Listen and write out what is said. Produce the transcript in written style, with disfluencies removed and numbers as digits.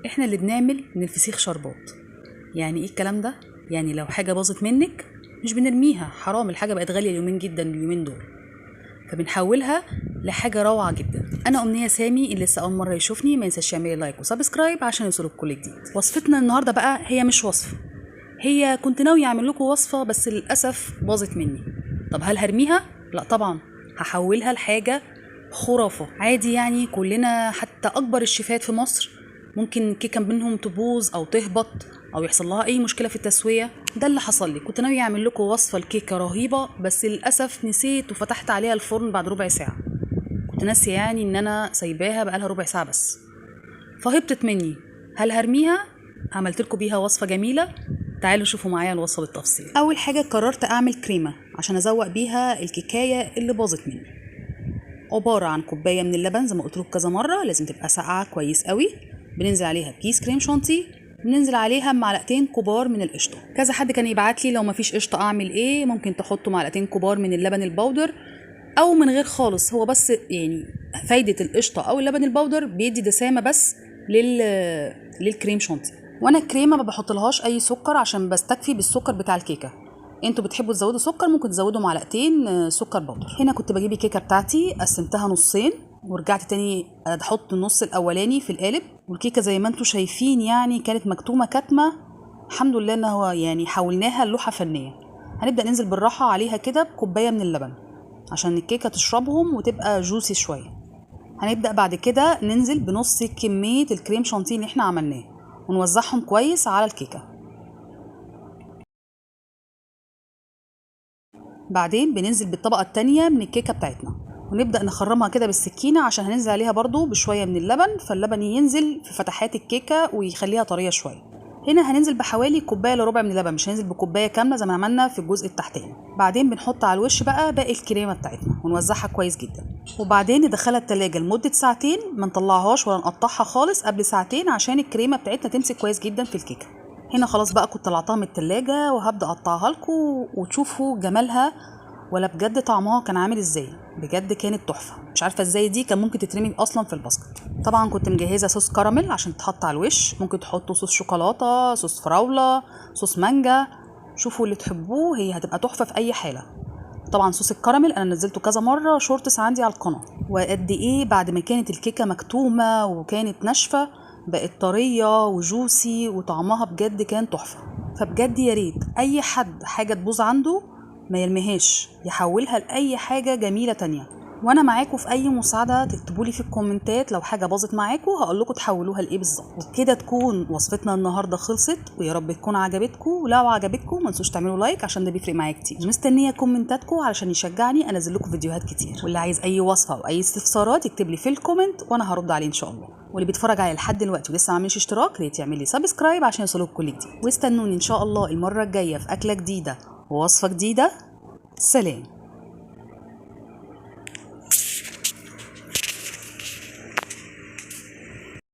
احنا اللي بنعمل من الفسيخ شربات. يعني ايه الكلام ده؟ يعني لو حاجة باظت منك مش بنرميها، حرام، الحاجة بقت غالية اليومين جدا اليومين دول، فبنحولها لحاجة روعه جدا. انا امنية سامي، اللي لسه اول مرة يشوفني ما ينساش يعمل like و subscribe عشان يوصلك كل جديد. وصفتنا النهارده بقى هي مش وصفه، هي كنت ناوية اعمل لكم وصفه بس للاسف باظت مني. طب هل هرميها؟ لا طبعا، هحولها لحاجة خرافه. عادي يعني كلنا حتى اكبر الشيفات في مصر ممكن كيكة منهم تبوظ او تهبط او يحصل لها اي مشكلة في التسوية. ده اللي حصل لي، كنت ناوية اعمل لكم وصفه لكيكه رهيبة بس للاسف نسيت وفتحت عليها الفرن بعد ربع ساعة. كنت ناسيه يعني ان انا سايباها بقالها ربع ساعة بس، فهبطت مني. هل هرميها؟ عملت لكم بيها وصفه جميلة، تعالوا شوفوا معايا الوصفة بالتفصيل. اول حاجة قررت اعمل كريمة عشان ازوق بيها الكيكايه اللي باظت مني. عبارة عن كوباية من اللبن زي ما قلت لكم كذا مرة، لازم تبقى ساقعه كويس قوي. بننزل عليها بكيس كريم شانتيه، بننزل عليها معلقتين كبار من القشطه. كذا حد كان يبعت لي لو مفيش قشطه اعمل ايه، ممكن تحطوا معلقتين كبار من اللبن البودر او من غير خالص. هو بس يعني فايده القشطه او اللبن البودر بيدي دسامه بس للكريم شانتيه. وانا الكريمة ما بحطلهاش اي سكر عشان بستكفي بالسكر بتاع الكيكه. انتوا بتحبوا تزودوا سكر ممكن تزودوا معلقتين سكر بودر. هنا كنت بجيب الكيكه بتاعتي قسمتها نصين ورجعت تاني احط النص الاولاني في القالب. والكيكه زي ما انتوا شايفين يعني كانت مكتومة كتمه، الحمد لله ان هو يعني حولناها للوحه فنية. هنبدا ننزل بالراحة عليها كده بكوبايه من اللبن عشان الكيكه تشربهم وتبقى juicy شوية. هنبدا بعد كده ننزل بنص كمية الكريم شانتيه اللي احنا عملناه ونوزعهم كويس على الكيكه. بعدين بننزل بالطبقه التانية من الكيكه بتاعتنا ونبدا نخرمها كده بالسكينة عشان هننزل عليها برضو بشوية من اللبن، فاللبن ينزل في فتحات الكيكه ويخليها طرية شوية. هنا هننزل بحوالي كوباية الا ربع من اللبن، مش هننزل بكوبايه كاملة زي ما عملنا في الجزء التحتاني. بعدين بنحط على الوش بقى باقي الكريمة بتاعتنا ونوزعها كويس جدا، وبعدين ندخلها التلاجة لمدة ساعتين، ما نطلعهاش ولا نقطعها خالص قبل ساعتين عشان الكريمة بتاعتنا تمسك كويس جدا في الكيكه. هنا خلاص بقى كنت طلعتها من التلاجة وهبدا اقطعها لكم وتشوفوا جمالها ولا بجد طعمها كان عامل ازاي. بجد كانت تحفة، مش عارفه ازاي دي كان ممكن تترمي اصلا في ال basket. طبعا كنت مجهزة صوص كراميل عشان تتحط على الوش، ممكن تحطوا صوص شوكولاتة، صوص فراوله، صوص مانجا، شوفوا اللي تحبوه، هي هتبقى تحفة في اي حاله. طبعا صوص الكراميل انا نزلته كذا مرة shorts عندي على القناة. وقد ايه بعد ما كانت الكيكه مكتومة وكانت ناشفة بقت طرية و juicy وطعمها بجد كان تحفة. فبجد يا ريت اي حد حاجة تبوظ عنده ما يرميهاش، يحولها لاي حاجة جميلة تانية. وانا معاكم في اي مساعدة، تكتبوا لي في الكومنتات لو حاجة باظت معاكم هقول لكم تحولوها لايه بالظبط. وبكده تكون وصفتنا النهارده خلصت، ويا رب تكون عجبتكم. ولو عجبتكم ما تنسوش تعملوا like عشان ده بيفرق معايا كتير. مستنيه كومنتاتكم علشان يشجعني انزل لكم فيديوهات كتير. واللي عايز اي وصفه او اي استفسارات يكتب لي في ال comment وانا هرد عليه ان شاء الله. واللي بيتفرج عليا لحد دلوقتي ولسه ما عملش اشتراك ريت يعمل لي subscribe عشان يوصلكم كل جديد. واستنوني ان شاء الله المرة الجاية في اكله جديدة ووصفه جديدة. سلام.